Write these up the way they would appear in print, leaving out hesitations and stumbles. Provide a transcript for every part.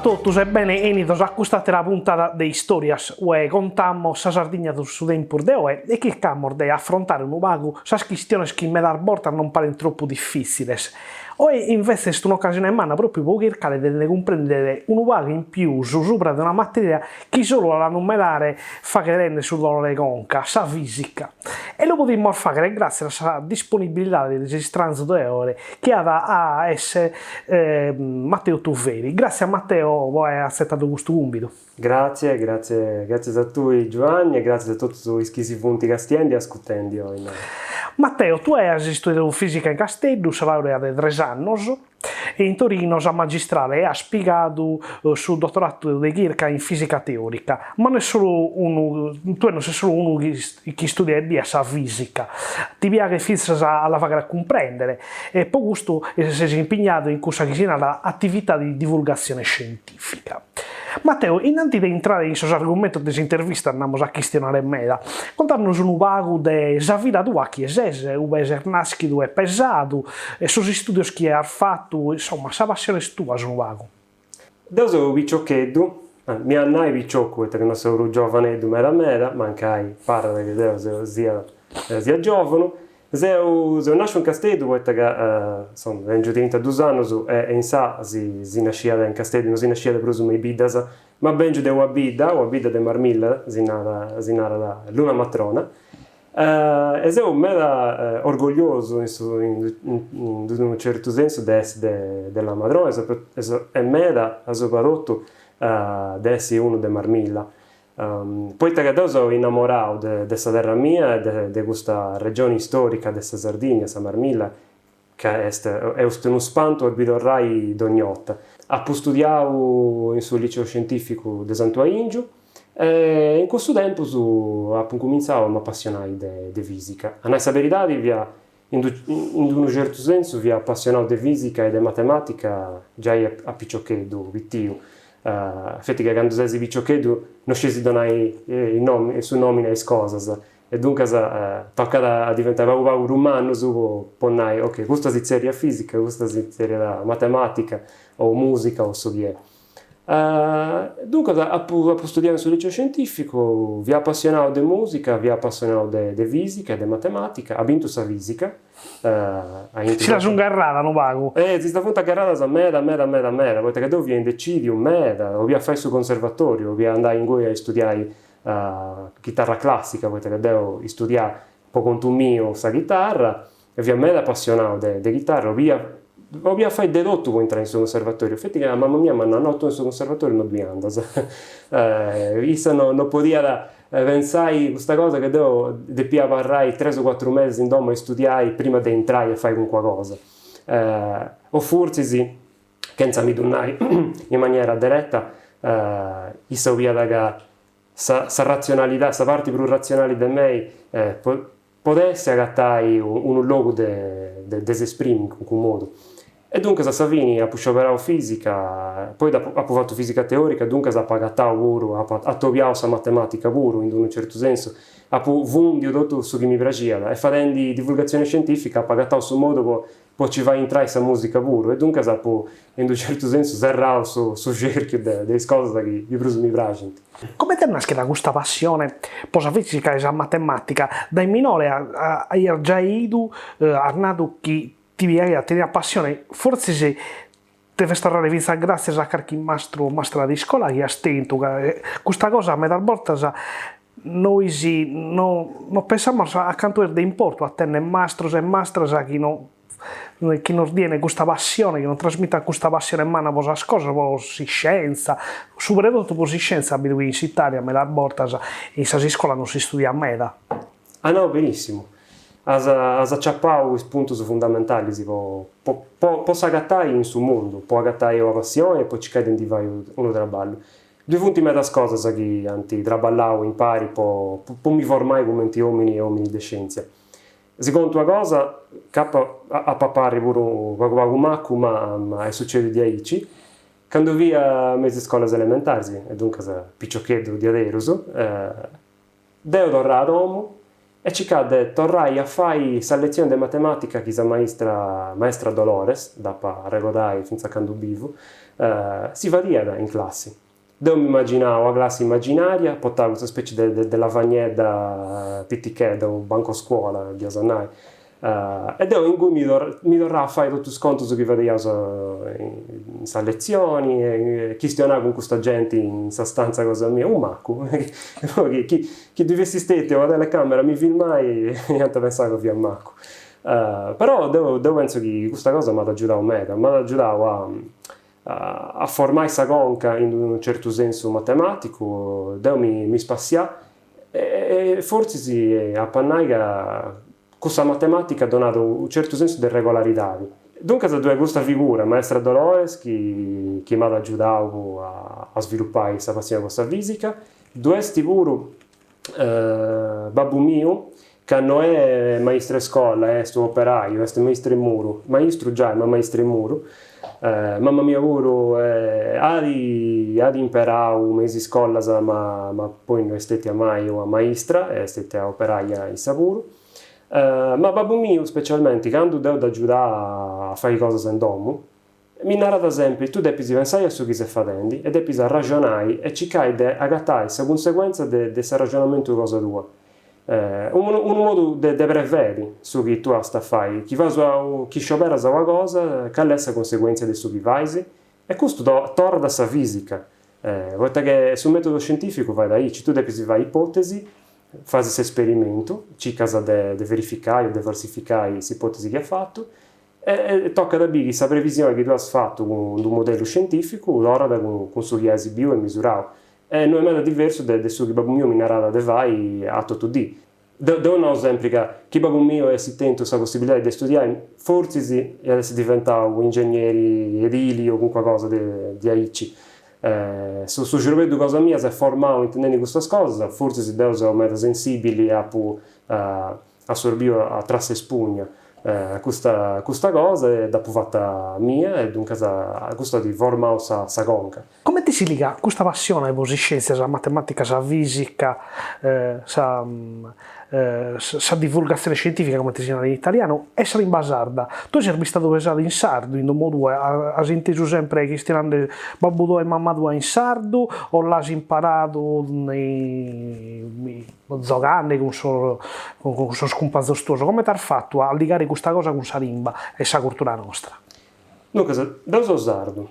totus e bene 'enidos a cust'atera puntada de Istorias, ue contamos sa Sardigna de su tempus de oe e chircamos de afrontare unu pagu sas chistiones chi medas bortas non parent tropu difitziles. Oe invece est un'ocasione manna propriu pro chircare de nde cumprendere unu pagu in pius subra de una materia chi solu a la numenare faghet 'ennere su dolore 'e conca, sa fisica. E lu podimus faghere gratzias a sa disponibilidade de s'istranzu de oe chi at a essere Matteo Tuveri. Gratzias Matteo pro aer atzetadu custu cumbidu. Gratzie, gratzie, gratzias a tui Giuanni e gratzias a totus is chi si funt castiendi e ascutendi oi. Matteo, tue as istudiadu fisica in Casteddu, sa laurea de tres annos, e in Torino sa magistrale e as pigadu su dotoratu de chirca in fisica teorica. Ma no est solu unu, tue no ses solu unu chi chi istudiat ebbia sa fisica, ti piaghet fintzas a la fagher a cumprendere e po custu ses impignadu in cussa chi si narat atività di divulgatzione scientifica. Matteo, innanti de intrare in sos argumentos de s'intervista nd'amus a chistionare meda, contanos unu pagu de sa vida tua, chie ses, ue ses naschidu e pesadu, e sos istudios chi as fatu, insomma, sa passiones tuas unu pagu. Deu seu piciocheddu, m'ia a nai piciocu poita ca no seu prus giovaneddu meda meda, mancai parat chi deu seu sia sia giovanu, Seu seu nasciu in Casteddu poita ca insoma tengiu trintadus annus e insa' si si nasciat in Casteddu, no si nasciat prus me is biddas, ma bengiu de una bidda, una bidda de Marmilla, si narat si narat Lunamatrona, e seu meda orgogliosu in su in unu certu sensu de essi de de Lamatrona e meda asuba totu de essi unu de Marmilla Poita ca deu seu innamorau de de sa terra mia e de de custa regioni istorica de sa Sardigna, sa Marmilla, ca est est unu spantu a bi torrai dogni 'orta. Apu studiau in su liceu scientificu de Santu 'Aingiu e in cussu tempus apu incumintzau a m'apassionai de de fisica. A nai sa beridadi fia in unu certu sensu fia apassionau de fisica e de matematica giai a piciocheddu pitiu, feti ca candu ses piciocheddu no sciis donai su nomini a is cosas e duncas tocat a diventai pagu pagu prus mannus po nai ok custa si zerriat fisica, custa si zerriat matematica o musica o su chi est. Duncas apu apu studiau in su liceu scientificu, fia apassionau de musica, fia apassionau de de fisica e de matematica, at bintu sa fisica aintru Si la sunt gherrada unu pagu. Eh si dda funt gherradas meda meda meda meda, poita ca deu fia indecidiu meda, 'olia fai su conservatoriu, 'olia andai ingui a istudiai chitarra classica, poita ca deu istudià po contu miu sa chitarra E fia meda apassionau de de chitarra, 'olia 'olia fai de totu po intrai in su conservatoriu, feti ca mama mia m'at nau, no, tui in su conservatoriu no ddui andas. Issa no no podiat pensai custa cosa ca deu depia abarrai tres o cuatru mesis in domu a istudiai prima de intrai a fai calincuna cosa. O fortzis, chentza mi ddu nai in maniera dereta, issa 'oliat ca sa sa ratzionalidadi, sa parti prus ratzionali de mei Podessi agatai unu logu de de s'esprimi in calincunu modu. E duncas a sa fini apu scioberau fisica, poi apu fatu fisica teorica, duncas apu agatau puru, apu atobiau sa matematica puru in unu certu sensu, apu fundiu totu su chi mi praxiat e fadendi divulgatzioni scientifica apu agatau su modu po po ci fai intrai sa musica puru e duncas apu in unu certu sensu serrau su su cerchiu de de is cosas chi chi prus mi praxint. Comente est naschida custa passione po sa fisica e sa matematica? Dae minore aias giai 'idu, as nadu chi ti piaghiat, tenias passione, fortzis deves torrare fintzas gràtzias a carchi mastru o mastra de iscola chi as tentu, ca custa cosa medas bortas nois no no pensamus a cantu est de importu a tenner mastros e mastras chi no chi nos dient custa passione, chi nos trasmitant custa passione manna po sas cosas, po s'iscientza, subra 'e totu po s'iscientza, bidu chi in s'Italia medas bortas in sas iscolas non s'istudiat meda. As nau benissimu, as as aciapau is puntus fundamentalis po po po s'agatai in su mundu, po agatai una passioni e po circai de ndi fai unu traballu. Ddui funt medas cosas chi ant traballau impari po po mi formai cumenti omini e omini de scientzia. Si contu una cosa, ca apu a parri puru pagu pagu macu, ma ma est sucediu diaici, candu fia me is iscolas elementaris, e duncas piciocheddu diaderus, deu torrà a domu. E circà de torrai a fai sa letzioni de matematica chi sa maistra, maestra Dolores, dd'apa arregodai fintzas a candu bivu, si fadiat in classi. Deu m'imaginau una classi immaginaria, portau custa specie de de lavagnedda pitichedda, unu bancu scuola, dd'iaus a nai, e deu ingui mi mi torrà a fai totus is contus chi fadiaus in sa letzioni e chistionà cun custa genti in sa stanza cosa mia, unu macu, chi chi ddu fessit stetia una telecamera a mi filmai iant pensau ca fia macu. Però deu deu pentzu chi custa cosa m'at agiudau meda, m'at agiudau a a formai sa conca in unu certu sensu matematicu, deu mi mi spassià e fortzis apu a nai ca cussa matematica donat unu certu sensu de regolaridadi. Duncas ddu est custa figura, maestra Dolores, chi chi m'at agiudau a svilupai sa passioni po sa fisica, ddu est puru Babbu miu, ca no est maistru 'e scola, est un'operaju, est maistru 'e muru, maistru giai, ma maistru 'e muru, mama mia puru at at imperau me is iscolas ma ma poi no est stetia mai una maistra, est stetia operaja issa puru, ma babbu miu specialmenti candu deu dd'agiudà a fai cosas in domu, Mi narat sempri, tui depis pensai a su chi ses fadendi e depis arraxonai e circai de agatai sa cunseguentza de s'arraxonamentu cosa tua. Unu unu modu de de prevedi su chi tui as a fai, chi fas chi scioberas una cosa, cali est sa cunseguentzia de su chi fais? E custu torrat a sa fisica, poita che su metodu scientificu fait aici, tui depis fai ipotesi, fais s'esperimentu, circas de de verificai o de falsificai s'ipotesi chi as fatu E tocat a biri chi sa previsioni chi tui as fatu cun unu modellu scientìficu torrat cun su chi as biu e misurau. E no est meda diversu de su chi babbu miu mi narat de fai a totu dì. Deu nau sempri ca chi babbu miu essit tentu sa possibilidadi de studiai, fortzis iat essi diventau ingegneri edili o calincuna cosa diaici. Su su ciorbeddu cosa mia s'est formau intendendi custas cosas, fortzis deu seu meda sensibili e apu assorbiu a trassa 'e spugna custa custa cosa e dd'apu fata mia e duncas custu at formau sa sa conca. Comente si ligat custa passione po s'iscièntzia, sa matematica, sa fisica, sa sa divulgatzione scientifica, comente si narat in italianu, e sa limba sarda? Tue ses bistadu pesadu in sardu in domo tua, as intesu sempre chistionande babbu tuo e mama tua in sardu o l'as imparadu Zogande cun sos cun sos cumpanzos tuos, comente as fatu a ligare custa cosa cun sa limba e sa curtura nostra? Duncas, deu seu sardu,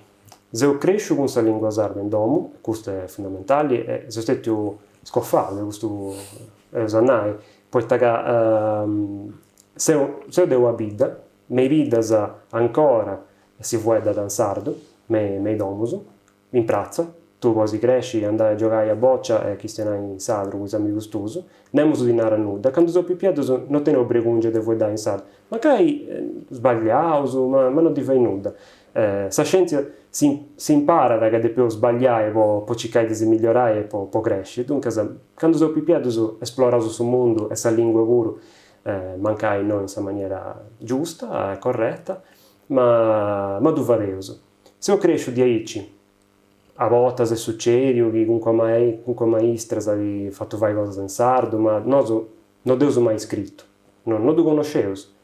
seu cresciu cun sa lingua sarda in domu, custu est fundamentali e seu stetiu scofau de custu, eus a nai, poita ca seu seu de una bidda, me is biddas ancora si fueddat in sardu, me me is domus, In pratza, tui podis cresci, andai a giogai a bòcia e chistionai in sardu cun is amigus tuus, nemus ti narat nudda, candu seus pipieddus no teneus bregungia de fueddai in sardu, mancai sbagliaus, ma ma no ddi fait nudda. Sa scientzia si s'imparat ca depeus sbagliai po po circai de si migliorai e po po cresci, duncas candu seus pipieddus esploraus su mundu e sa lingua puru, mancai no in sa maniera giusta e corretta, ma ma ddu fadeus. Seu cresciu diaici, a bortas est sucediu chi calincuna maistra s'at fatu fai cosas in sardu, ma nosu no dd'eus mai scritu, no no ddu connosceus.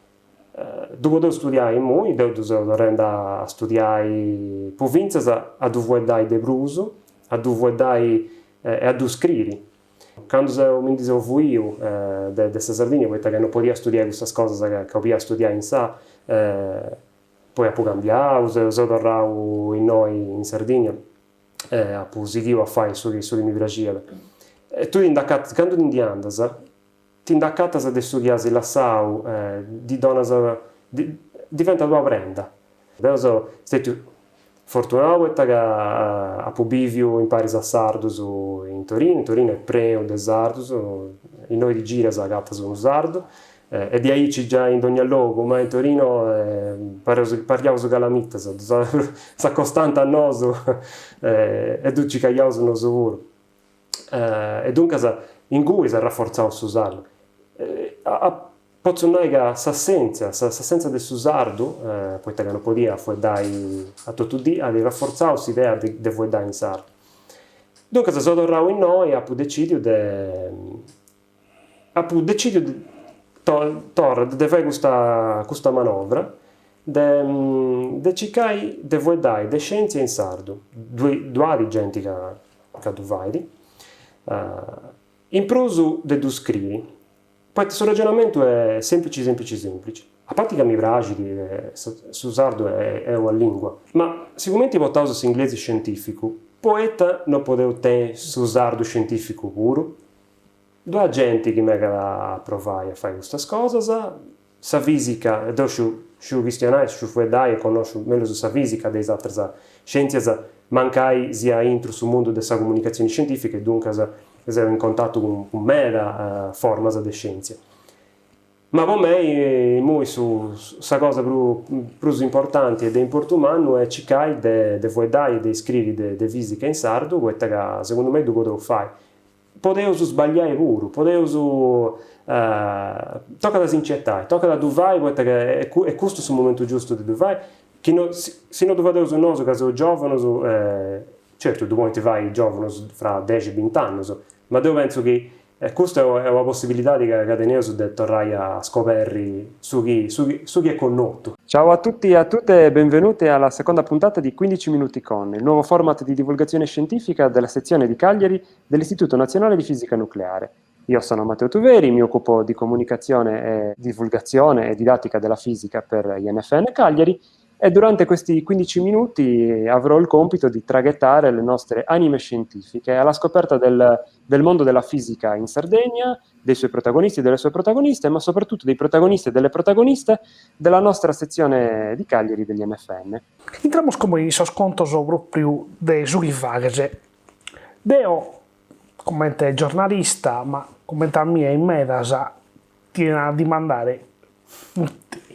Ddu podeus studiai immoi, deu ddu seu torrendi a studiai po fintzas a ddu fueddai de prus, a ddu fueddai e a ddu scriri. Candu seu mi ndi seu fuiu de de sa Sardigna poita ca no podia studiai cussas cosas ca 'olia studiai insa' Poi apu cambiau, seu seu torrau innoi in Sardigna e apu sighiu a fai su chi su chi mi praxiat. E tui ti nd'acatas, candu ti ndi andas, ti nd'acatas de su chi as lassau, ddi donas, diventat una prenda. Deu seu stetiu fortunau poita ca apu biviu imparis a sardus in Torino, in Torino est prenu de sardus, innoi ti giras agatas unu sardu, E diaici giai in dogna logu, ma in Torino pareus pariaus calamitas, s'acostànt a nosu e ddu circaiaus nosu puru. E duncas ingui s'est rafortzau su sardu. Potzu nai ca s'assèntzia, s'assèntzia de su sardu, poita ca no podia fueddai a totu dì, at rafortzau s'idea de fueddai in sardu. Duncas seu torrau innoi e apu decidiu de. Apu decidiu torra de fai custa custa manovra de de circai de fueddai de scientzia in sardu, ddu at genti ca ca ddu fait, in prus de ddu scriri, poita su ragionamentu est semplici semplici semplici, a parti ca mi praxit su sardu est una lingua, ma sigumenti portaus s'inglesi scientificu, poita no podeus tenni su sardu scientificu puru? Ddu at genti chi megat a provai a fai custas cosas, sa fisica, deu sciu sciu chistionai, sciu fueddai e connosciu mellus sa fisica de is ateras scientzias, mancai sia aintru su mundu de sa comunicatzioni scientifica e duncas seu in contatu cun cun meda formas de scientzia. Ma po mei immoi su sa cosa prus importanti e de importu mannu est circai de de fueddai e de iscriri de de fisica in sardu poita ca segundu mei ddu podeus fai Podeus sbagliai puru, podeus tocat a si nci 'etai, tocat a ddu fai poita ca est custu su momentu giustu de ddu fai, chi no si no ddu fadeus nosu ca seus giòvanus, certu ddu podint fai is giòvanus fra dexi bint'annus, ma deu pentzu chi custa est una possibilidadi ca teneus de torrai a scoberri su chi su chi est connotu. Ciao a tutti e a tutte e benvenuti alla seconda puntata di 15 minuti con, il nuovo format di divulgazione scientifica della sezione di Cagliari dell'Istituto Nazionale di Fisica Nucleare. Io sono Matteo Tuveri, mi occupo di comunicazione e divulgazione e didattica della fisica per INFN Cagliari e durante questi 15 minuti avrò il compito di traghettare le nostre anime scientifiche alla scoperta del, del mondo della fisica in Sardegna, dei suoi protagonisti e delle sue protagoniste, ma soprattutto dei protagonisti e delle protagoniste della nostra sezione di Cagliari dell'INFN. Intramus como in sos contos pròpriu de su chi faghes. Deo, comente giornalista, ma comente a mie in medas, ti dia dimandare,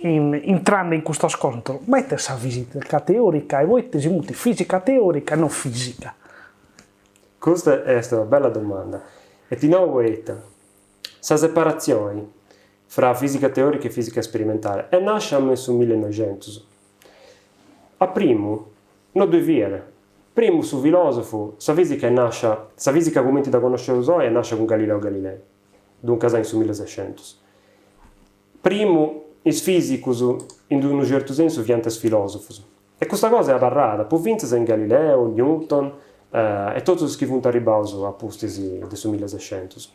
intrande in custos contos, ma ite est sa fisica teorica e poite si mutit fisica teorica e non fisica? Custa est una bella domanda e ti nau poita. Sa separatzioni fra fisica teorica e fisica sperimentale est nascia me in su millenoixentus. A primu no ddui fiat. Primu su filosofu, sa fisica est nascia, sa fisica cumenti dda connosceus oi est nascia cun Galileo Galilei, duncas in su millesexentus. Primu is fisicus in unu certu sensu fiant is filosofus e custa cosa est abarrada po fintzas in Galileo, Newton e totus is chi funt arribbaus a pustis de su millesexentus.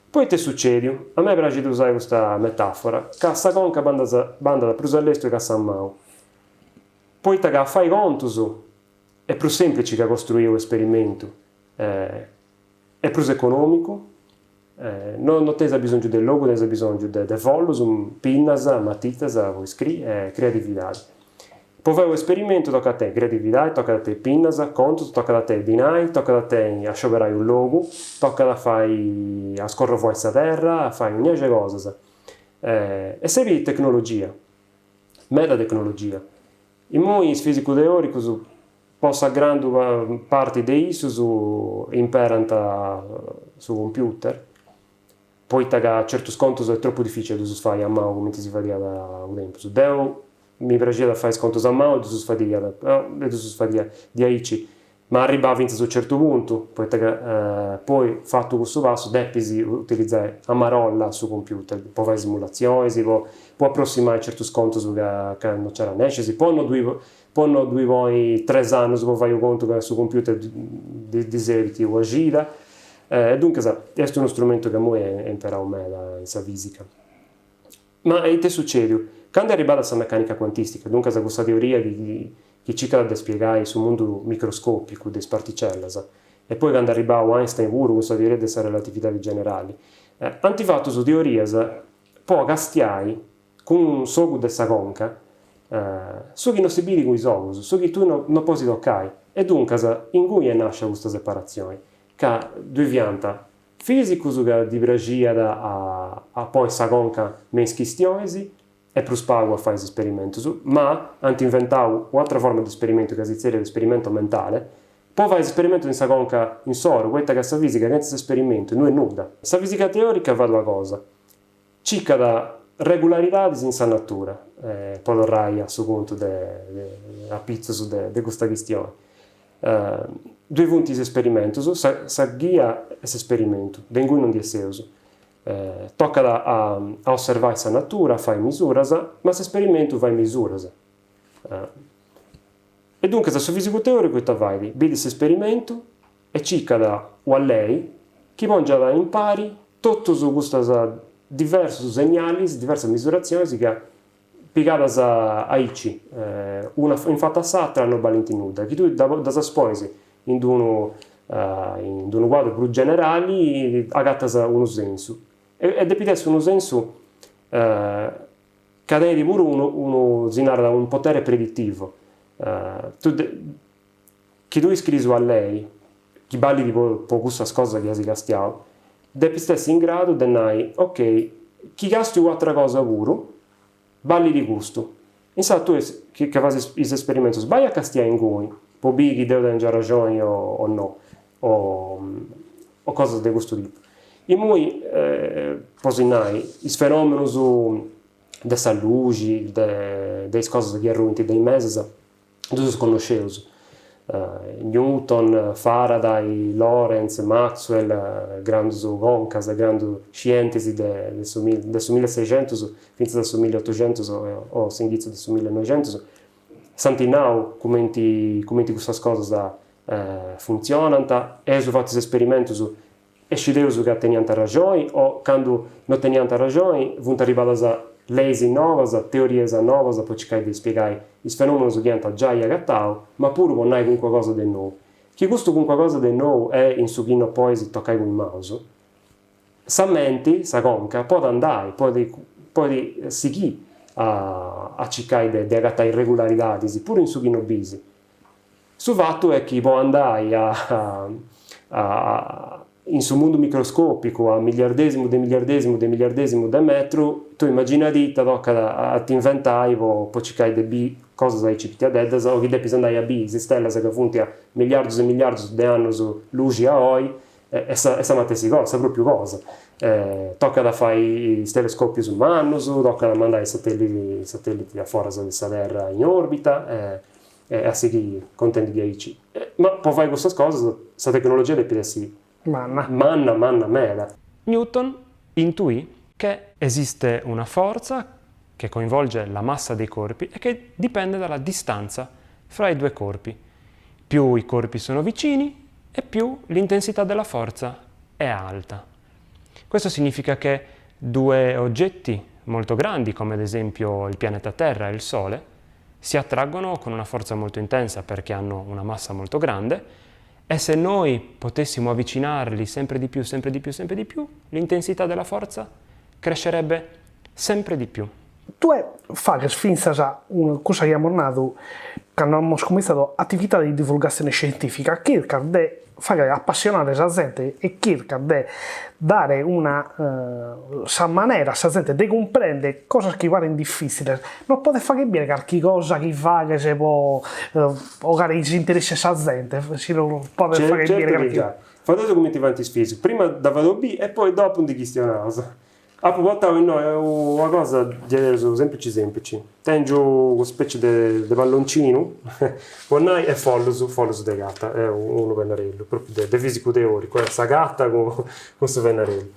Poi ita est sucediu? A mei praxit usai custa metafora, ca sa conca bandat prus a lestru ca sa manu. Poita ca a fai contus est prus semplici ca costruiri un'esperimentu, est prus economicu, no no tenis abisongiu de logu, tenis abisongiu de de follus, pinnas, matitas po iscriri e creatividadi. Po fai un'esperimentu tocat a tenni creatividadi, tocat a tenni pinnas, contus, tocat a tenni dinai, tocat a tenni a scioberai unu logu, tocat a fai a scorrovai sa terra, a fai unu 'e cosas. E serbit tecnologia Meda tecnologia. Immoi is fisicus teoricus, po sa grandu parti de issus, imperant su computer, poita ca certus contus est tropu dificili a ddus fai a manu cumenti si fadiat unu tempus. Deu mi praxiat a fai is contus a manu e ddus fadia e ddus fadia diaici Ma arribà fintzas a u' certu puntu, poita ca poi fatu cussu passu depis utilizai a marolla su computer po fai simulatzionis, po po aprossimai certus contus ca ca no nci arrennescis, po no ddui po no ddui ponni tres annus po fai u' contu ca su computer ddi serbit una cida. E duncas est unu strumentu ca immoi est imperau meda in sa fisica. Ma ite est sucediu? Candu est arribada sa meccanica quantistica, duncas cussa teoria chi chi circat de spiegai su mundu microscopicu de is particellas, e poi candu est arribau Einstein puru cun sa teoria de sa relatividadi generali, ant fatu teorias po castiai cun s'ogu de sa conca su chi no si biri cun is ogus, su chi tui no no podis tocai. E duncas inguni est nascia custa separatzioni, ca ddui fiant Fisicus ca ddi praxiat a ponni sa conca me is chistionis e prus pagu a fai is esperimentus, ma ant inventau u'atra forma de esperimentu ca si tzerriat esperimento mentale, po fai is esperimentus in sa conca insoru, poita ca sa fisica chentza s'esperimentu no est nudda. Sa fisica teorica fait una cosa, circat regularidadis in sa natura, po torrai a su contu de apitzus de custa chistioni. Ddui funt is esperimentus, sa sa ghia est s'esperimentu, de inguni no ndi 'esseus. Tocat a osservai sa natura, a fai misuras, ma s'esperimentu fait misuras. E duncas su fisicu teoricu ita fait? Bidit s'esperimentu e circat una lei chi pongiat impari totus custas diversus segnalis, diversas misuratzionis ca pigadas aici, una in fatu a s'atra no balint nudda, chi tui ddas ponis in d'unu in d'unu cuadru prus generali agatas unu sensu e depit essi unu sensu ca tenit puru unu unu si narat unu potere predittivo, tui chi tui scriis una lei chi ballit po po cussas cosas chi as castiau, depis essi in gradu de nai, ok, chi castiu u'atra cosa puru, ballit custu. Insaras tui chi fais is esperimentus, bai a castiai inguni, po biri chi deu tengiu arraxoni o no, o cosas de custu tipu. Imui, po si nai, is fenomenus de sa luxi, de de is cosas chi arruint de is mesas, ddus connosceus, Newton, Faraday, Lorentz, Maxwell, grandus concas, grandus scientis de su de su milleseixentus fintzas a su milliotuxentus o s'inghitzu de su millenoixentus, s'ant nau cumenti cumenti custas cosas funtzionant e eus fatu is esperimentus E scideus ca teniant arraxoni o candu no teniant arraxoni funt arribadas leis novas, teorias novas po circai de spiegai is fenomenus chi iant giai agatau, ma puru po nai cuncua cosa de nou. Chi custu cuncua cosa de nou est in su chi no podis tocai cun is manus, sa menti, sa conca, podit andai, podit podit sighì a a circai de de agatai irregularidadis puru in su chi no bis. Su fatu est chi po andai a a in su mundu microscopicu a miliardesimu de miliardesimu de miliardesimu de metru, tui immaginadì ita tocat a t'inventai po po circai de biri cosas aici pitiadeddas o chi depis andai a biri is istellas ca funt a miliardus e miliardus de annus luxi a oi, est sa est sa matessi cosa, sa propriu cosa. Tocat a fai is telescopius mannus, tocat a mandai is satelliti satelliti a foras de sa terra in orbita e a sighiri contendi diaici. Ma po fai custas cosas sa tecnologia depit essi Manna. Manna manna meda. Newton intuì che esiste una forza che coinvolge la massa dei corpi e che dipende dalla distanza fra i due corpi. Più i corpi sono vicini e più l'intensità della forza è alta. Questo significa che due oggetti molto grandi, come ad esempio il pianeta Terra e il Sole, si attraggono con una forza molto intensa perché hanno una massa molto grande e se noi potessimo avvicinarli sempre di più, sempre di più, sempre di più, l'intensità della forza crescerebbe sempre di più. Tue faghes fintzas cussa chi amus nadu cando amus cumintzadu, atividade de divulgatzione scientìfica, chircas de fagher apassionare sa zente e chircas de dare una sa manera a sa zente de cumprender cosas chi parent diffitziles, nos podes fagher bier carchi cosa chi faghes po 'ogare s'interessu 'e sa zente, si nos podes fagher bier carchi. Fadeus cumenti faint is fisicus, prima dda fadeus biri e poi dopu ndi chistionaus. Apu portau innoi una cosa diaderus semplici semplici, tengiu custa specie de de palloncinu, po nai, e follus, follus de carta, e unu pennarellu, propriu de fisicu teoricu, sa carta cun su pennarellu.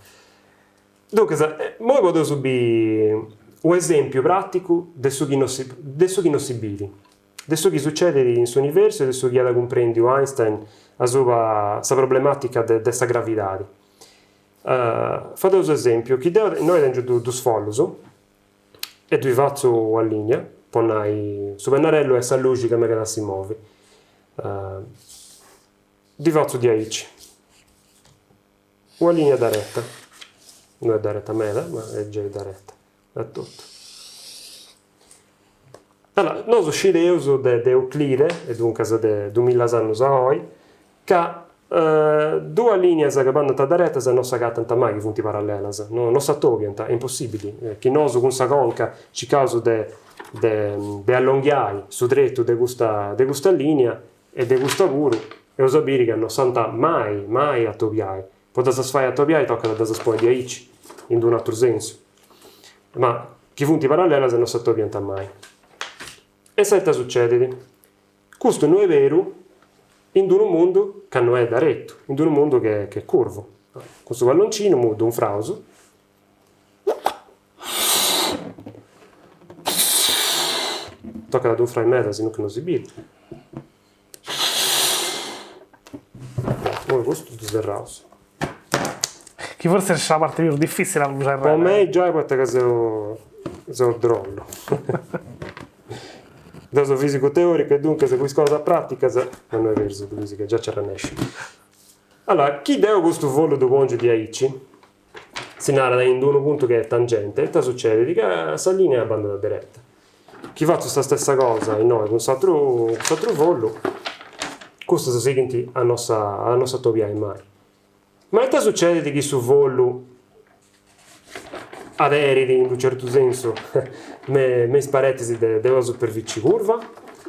Duncas, immoi podeus biri u' esempiu praticu de su chi no si de su chi no si biri, de su chi sucedit in s'universu e de su chi at cumprendiu Einstein asuba sa problematica de de sa gravidadi. Fadeus s'esempiu chi deu innoi tengiu dus follus e ddui fatzu una linea po nai su pennarellu est sa luxi ca megat a si movi. Ddi fatzu diaici, una linea dereta, no est dereta meda ma est giai dereta e totu. Allora, nosu scideus de de Euclide, e duncas de dumillas annus a oi, ca duas lìnias ca bandant deretas no s'agatant mai chi funt parallelas, no no s'atobiant, est impossibili, chi nosu cun sa conca circaus de de de allonghiai su tretu de custa de custa lìnia e de custa puru, eus a biri ca no s'ant mai mai atobiai, Po ddas fai atobiai tocat a ddas ponni diaici, in d'unu atru sensu. Ma chi funt parallelas no s'atobiant mai. E sa ita sucedit? Custu no est beru in d'unu mundu ca no est deretu, in d'unu mundu chi est curvu. Cun su palloncinu ddu unfraus. Tocat a ddu unfrai meda, sinò chi no si bit. Imoi custu ddu serraus. Chi fortzis est sa parti prus difitzili a ddu serrai. Po mei giai poita ca seu seu drollu. Deu seu fisicu teoricu e duncas cun is cosas praticas, ma no est berus, fisica giai nci arrennesciu. Allora, chi deu custu follu ddu pongiu diaici, si narat in d'unu puntu chi est tangente, ita sucedit? Ca sa linea bandat dereta. Chi fatzu sa stessa cosa innoi cun s'atru cun s'atru follu, custas sighint a no a no s'atobiai mai. Ma ita sucedit chi su follu aderit in unu certu sensu me me is paretis de de una superfici curva?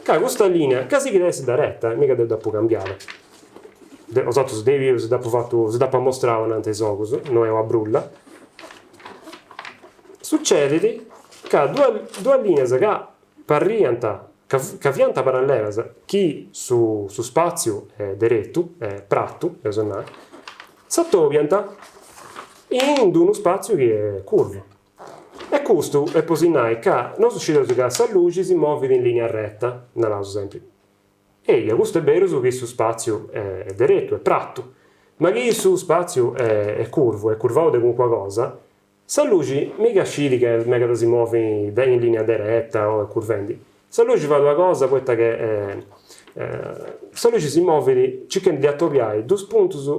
Ca custa linea, ca sighit a essi dereta, miga deu dd'apu cambiada, bosatrus ddu bideis, si dd'apu fatu, si dd'apu amostrau ananti a is ogus, no est una brulla. Sucedit ca duas duas lineas ca parriant, ca ca fiant parallelas, chi su su spatziu est deretu, est pratu, eus a nai, s'atobiant in d'unu spatziu chi est curvu. E custu est po si nai ca nosu scideus ca sa luxi si movit in linea reta, naraus sempri. Eia, custu est berus chi su spatziu est deretu, est pratu, ma chi su spatziu est curvu, est curvau de calincuna cosa, sa luxi miga scit ca megat a si movi in linea dereta o est curvendi. Sa luxi fait una cosa poita che sa luxi si movit circhendi de atobiai dus puntus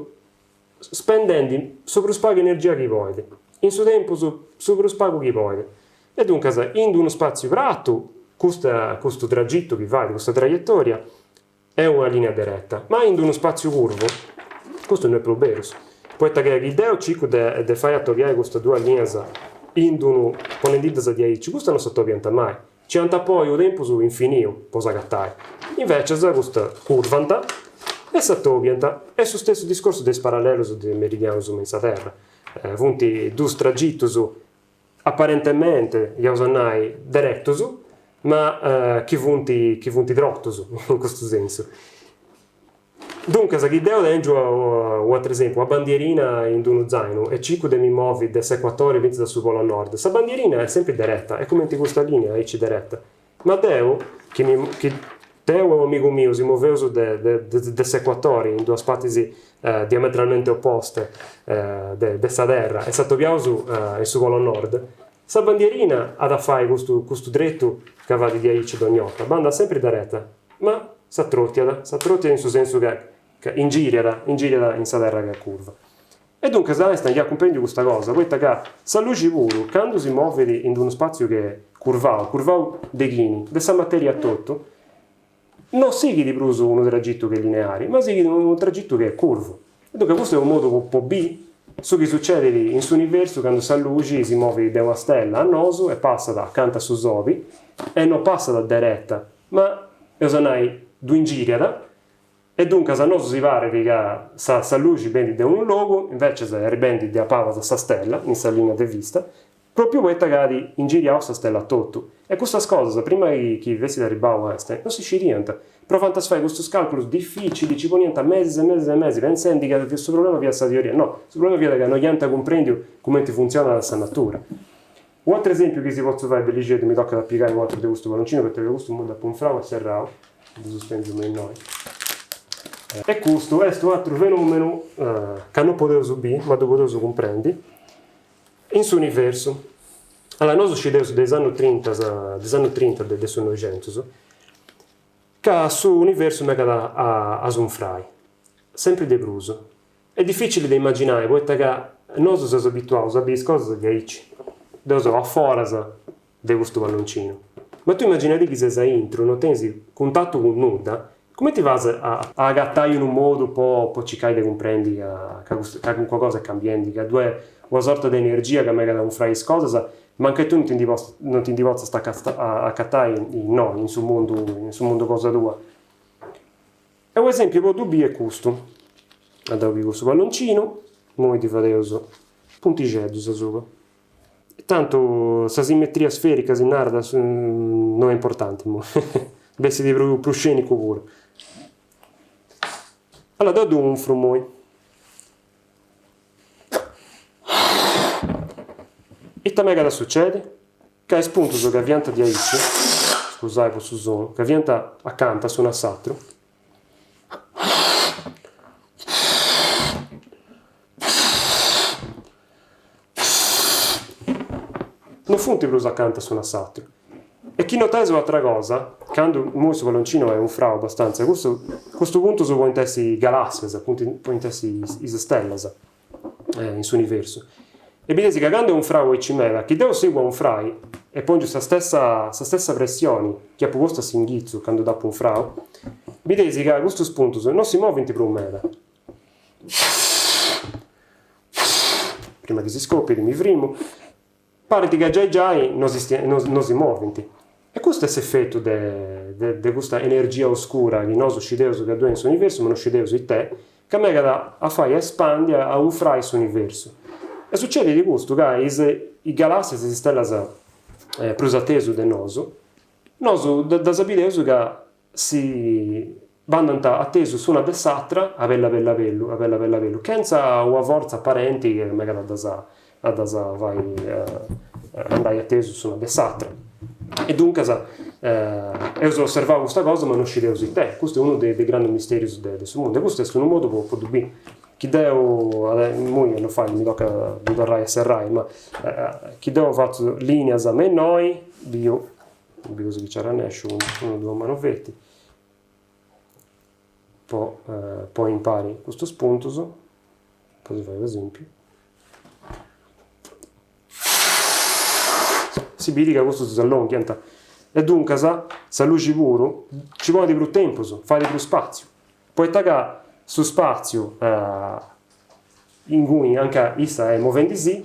spendendi su prus pagu energia chi podit, in su tempus su prus pagu chi podit. E duncas in unu spatziu pratu custa custu tragitu chi fait, custa traietoria, est una linea dereta, ma in unu spatziu curvu custu no est prus berus, poita che chi deu circu de de fai atobiai custas duas lineas in unu ponendiddas diaici, custas no s'atobiant mai, Nci ant a ponni unu tempus infiniu po s'agatai. Invècias custas curvant e s'atobiant. Est su stessu discorsu de is parallelus de is meridianus me in sa terra. Funt dus tragitus aparentemente, iaus a nai, deretus, ma chi funt chi funt trotus in custu sensu. Duncas, chi deu tèngiu u' atru esempiu, una bandierina in d'unu zainu e circu de mi movi de s'ecuatori fintzas a su polo nord, sa bandierina est sempri dereta, est cumenti custa linea aici dereta. Ma deu, chi mi chi deu e u' amigu miu si moveus de de de s'ecuatori in duas partis diametralmente opposte de de sa terra e s'atobiaus in su polo nord, sa bandierina at a fai custu custu tretu ca fait diaici dogna 'orta, bandat sempri dereta. Ma s'atròtiat, s'atròtiat in su sensu ca ca ingìriat, ingìriat in sa terra ca est curva. E duncas Einstein iat cumprèndiu custa cosa, poita ca sa luxi puru, candu si movit in unu spàtziu chi est curvau, curvau de chini? De sa matèria etotu, no sighit prus unu tragitu chi est lineari, ma sighit unu tragitu chi est curvu. E duncas custu est unu modu po biri su chi sucedit in s'universu candu sa luxi si movit de una stella a nosu e passat acanta a su sobi e no passat dereta, ma, eus a nai, ddu ingìriat, e duncas a nosu si parit ca sa sa luxi benit de unu logu, invècias est arribendi de a palas a sa stella, in sa lìnia de vista, pròpriu poita ca at ingiriau sa stella totu. E custas cosas, prima chi chi fessit arribau Einstein, no si sciriant. Provant a fai custus càlculus dificilis, ci poniant mesis e mesis e mesis, pentzendi ca su problema fiat sa teoria. No, su problema fiat ca no iant cumprèndiu cumenti funtzionat sa natura. U' atru esempiu chi si potzu fai bellixeddu, mi tocat a pigai u' atru de custu palloncinu poita ca custu immoi dd'apu unfrau e serrau, ddu suspengiu me innoi. E custu est u' atru fenomenu ca no podeus biri, ma ddu podeus cumprendi, in s'universu. Allora, nosu scideus de is annus trinta, de is annus trinta de su noixentus, ca su universu megat a s'unfrai, sempri de prus. Est dificili de imaginai poita ca nosu seus abituaus a biri is cosas diaici, deu seu a foras de custu palloncinu, ma tui imaginadì chi ses aintru, no tenis cuntatu cun nudda, cumenti fas a agatai unu modu po po circai de cumprendi ca ca calincuna cosa est cambiendi, ca ddu est una sorta de energia ca megat a unfrai is cosas, mancai tui no ti ndi no ti ndi potzast acatai innoi in su mundu in su mundu cosa tua. E u' esempiu po ddu biri est custu, deu pigu su palloncinu, immoi ddi fadeus puntixeddus asuba. Tantu sa simmetria sferica si narat no est importanti immoi, bessit prus prus scenicu puru. Allora deu ddu unfru immoi. Ita megat a sucedi? Ca is puntus ca fiant diaici. scusai po su sonu, ca fiant acanta s'unu a s'atru, no funt prus acanta s'unu a s'atru. E chi notais u'atra cosa, candu immoi su palloncinu est unfrau abbastantza, custu custu puntus podint essi galassias, podint essi is stellas in s'universu. E bideis ca candu est unfrau aici meda, chi deu sigu a unfrai e pongiu sa stessa sa stessa pressioni chi apu postu a s'inghitzu candu dd'apu unfrau, bideis ca custus puntus no si movint prus meda. Prima chi si scopit mi frimu. Parit ca giai giai no si no si movint. E custu est s'efetu de de custa energia oscura chi nosu scideus ca ddoi est in s'universu ma no scideus it'est, ca megat a fai a espandi, a unfrai s'universu. E sucedit custu ca is galassias, is istellas prus atesu de nosu, nosu ddas bideus ca si bandant atesu s'una de s'atra a bellu a bellu a bellu, a bellu a bellu a bellu, chentza una fortza aparenti chi megat a ddas a ddas fai andai atesu s'una de s'atra. E duncas eus osservau custa cosa ma no scideus it'est, custu est unu de is grandus misterius de su mundu e custu est unu modu po ddu biri. Chi deu, immoi no fait, mi tocat a ddu torrai a serrai, ma chi deu fatzu linias me innoi, biu Bius chi nci arrennèsciu cun d'una manu feti po ponni impari custus puntus, po si fai un'esempiu, si biri ca custus s'allonghiant e duncas sa luxi puru nci ponit prus tempus, fait prus spatziu, poita ca su spatziu Inguni anca issa est movendi-sì,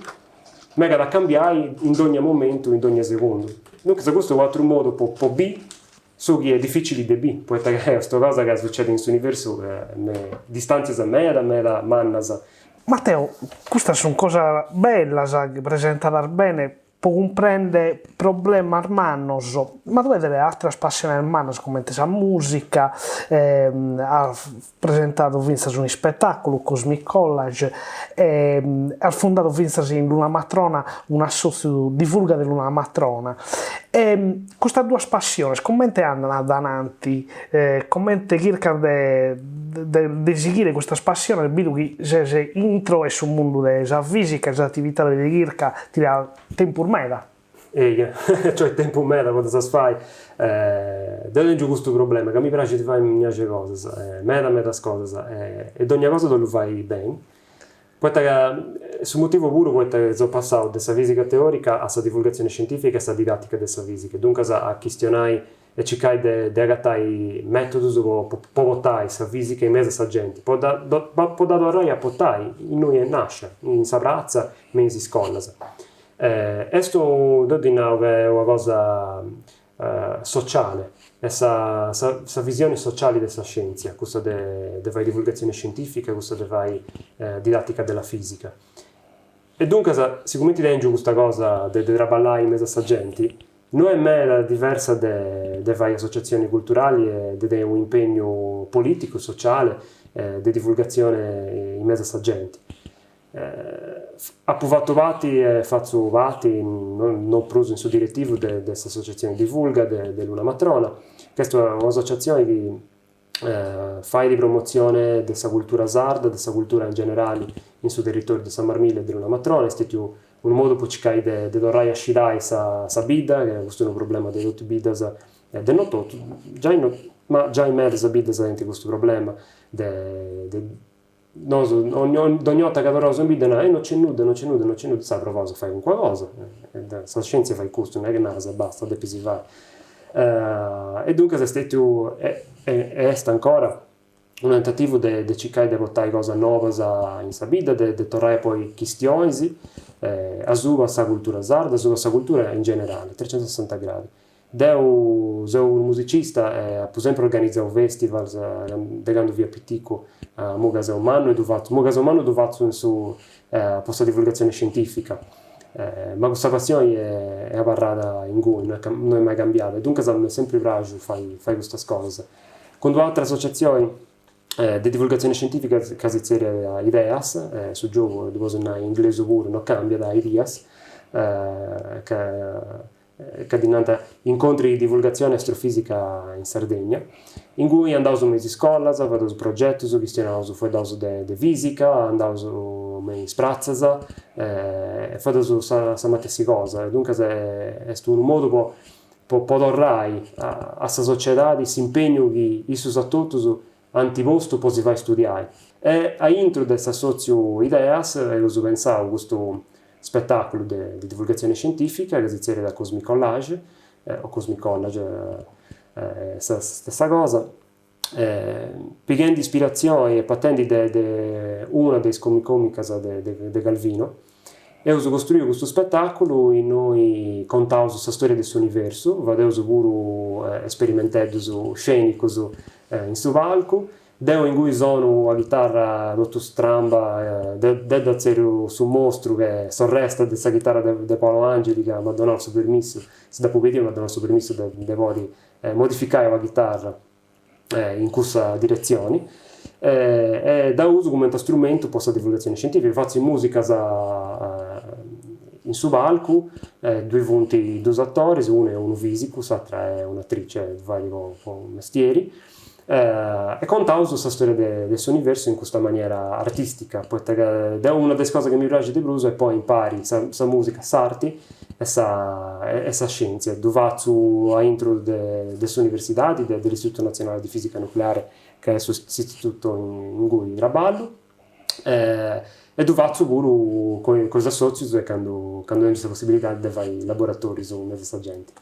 megat a cambiai in dogna momentu, in dogna segundu. Duncas custu est u'atru modu po po bì su chi est dificili de bì, poita ca est una cosa ca sucedit in s'universu me distantzias meda meda mannas. Matteo, custas sunt cosas bellas, presentadas bene, Po cumprende problemas mannos, ma tue tenes àteras passiones mannas comente sa mùsica, as presentadu fintzas un'ispetàculu, Cosmic Collage, e as fundadu fintzas in Lunamatrona un'assòtziu Divulga de Lunamatrona. E custas duas passiones comente andant a dananti, comente chircas de de sighire custas passiones bidu chi ses intro 'e su mundu de sa fisica e s'atividade de chirca ti leat tempus meda. Eia, nci 'olit tempus meda po ddas fai. Deu tengiu custu problema, ca mi praxit fai un 'e cosas, meda medas cosas, e dogna cosa dd'ollu fai beni, poita ca su motivu puru poita seu passau de sa fisica teorica a sa divulgatzioni scientifica e sa didattica de sa fisica, duncas a chistionai e circai de de agatai mètodus po po portai sa fìsica in mesu a sa genti, po dda po dda torrai a portai innui est nàscia, in sa pratza, me in is iscolas. Est deu ddi nau ca est una cosa sociale, est sa sa visioni sociali de sa scièntzia, cussa de de fai divulgatzioni scientifica, cussa de fai didattica della fisica. E duncas, sigumenti tèngiu custa cosa de de traballai in mesu a sa genti, No est meda diversa de de fai associatzioni culturali e de tenni unu impegnu politicu, sociale, de divulgatzione in mesu a sa genti. Apu fatu parti e fatzu parti, non prus in su diretivu de de s'associatzioni Divulga de de Lunamatrona, ca est un'associatzioni chi fait promotzione de sa cultura sarda, de sa cultura in generali in su territoriu de sa Marmilla e de Lunamatrona, est stetiu unu modu po circai de de torrai a scidai sa sa bidda, ca custu est unu problema de totu is biddas, de no totu, giai no, ma giai medas biddas tenint custu problema de de nosu dogna 'orta ca torraus in bidda naraus, eh no nc'est nudda, no nc'est nudda, no nc'est nudda, insaras provaus a fai calincuna cosa, sa scientzia fait custu, no est chi naras basta, depis fai. E duncas est stetiu e est ancora unu tentativu de de circai de portai cosas nobas in sa bidda, de de torrai a ponni chistionis asuba sa cultura sarda, asuba sa cultura in generali, a trecentosessanta gradi. Deu seu unu musicista e apu sempri organizau festivals de candu fia piticu, imui ca seu mannu e ddu fatzu, imui ca seu mannu ddu fatzu in su po sa divulgatzioni scientifica, ma custa passioni est abarrada inguni, no est no est mai cambiada e duncas m'est sempri praxiu fai fai custas cosas. Cun d'una atera associatzioni de divulgatzioni scientifica ca si zerriat Ideas, su giogu ddu potzu nai in inglesu puru, no cambiat, Ideas, ca. ca ddi nant Incontri di divulgazione astrofisica in Sardegna, ingui andaus me is iscolas, fadeus progetus, chistionaus, fueddaus de fisica, andaus me is pratzas e fadeus sa sa matessi cosa, duncas est unu modu po po torrai a sa sociedadi s'impegnu chi issus a totus ant postu po si fai studiai. E aintru de s'assòtziu Ideas eus pensau custu spetàculu de divulgatzioni scientìfica ca si tzerriat Cosmicollage, o Cosmicollage, est sa stessa cosa, pighendi ispiratzioni e partendi de una de is comicòmicas de Calvino, eus costruiu custu spetàculu innoi contaus sa storia de s'universu, fadeus puru esperimenteddus scènicus in su palcu, deu ingui sonu a chitarra totu stramba, deu dda tzerriu su mostru ca est s'orresta de sa chitarra de Paolo Angeli ca m'at donau su permissu, si dd'apu pediu e m'at donau su permissu de podi modificai una chitarra in cussa diretzioni e dda usu cumenti a strumentu po sa divulgatzioni scientifica, fatzu is musicas in su palcu, ddui funt dus atoris, unu est unu fisicu, s'atra est un'atrice, ddu fait po mestieri E contaus sa storia de s'universu in custa maniera artistica, poita ca deu una de is cosas chi mi praxit de prus est ponni impari sa musica, s'arti e sa e sa scientzia. Ddu fatzu aintru de s'universidadi, de l'Istituto Nazionale di Fisica Nucleare, ca est s'istitutu ingui traballu E ddu fatzu puru cun is assòtzius e candu candu tengiu sa possibilidadi de fai laboratorius in mesu a sa genti.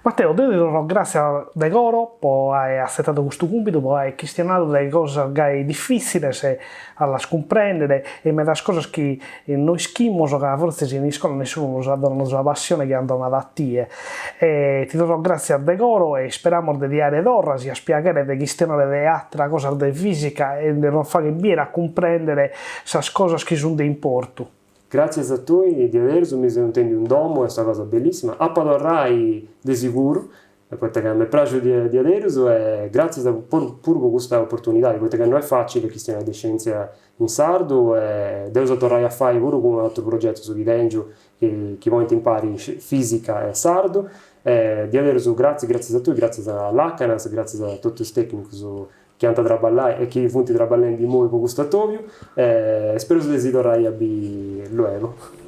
Matteo, deo ti torro gràtzias de coro po aer atzetadu custu cumbidu, po aer chistionadu de cosas gai difìtziles a las cumprèndere e medas cosas chi no ischimus ca fortzis in iscola nessunu nos at donadu sa passione chi an donadu a tie. E ti torro gràtzias de coro e isperamus de ti àere torra, si as piaghere de chistionare de àteras cosas de fìsica e de nos fagher biere a cumprèndere sas cosas chi sunt de importu. Gràtzias a tui, diaderus mi seu intendiu in domu, est una cosa bellissima, apu a torrai de siguru, poita ca m'est praxiu diaderus e gràtzias puru po custa oportunidadi, poita ca no est facili chistionai de scientzia in sardu e dd'eus a torrai a fai puru cun atrus progetus chi tengiu chi ponint impari fisica e sardu e diaderus gratzias, gratzias a tui, gratzias a Làcanas, gratzias a totu is tecnicus chi ant a traballai e chi funt traballendi immoi po custu atobiu e spereus de si torrai a biri luego.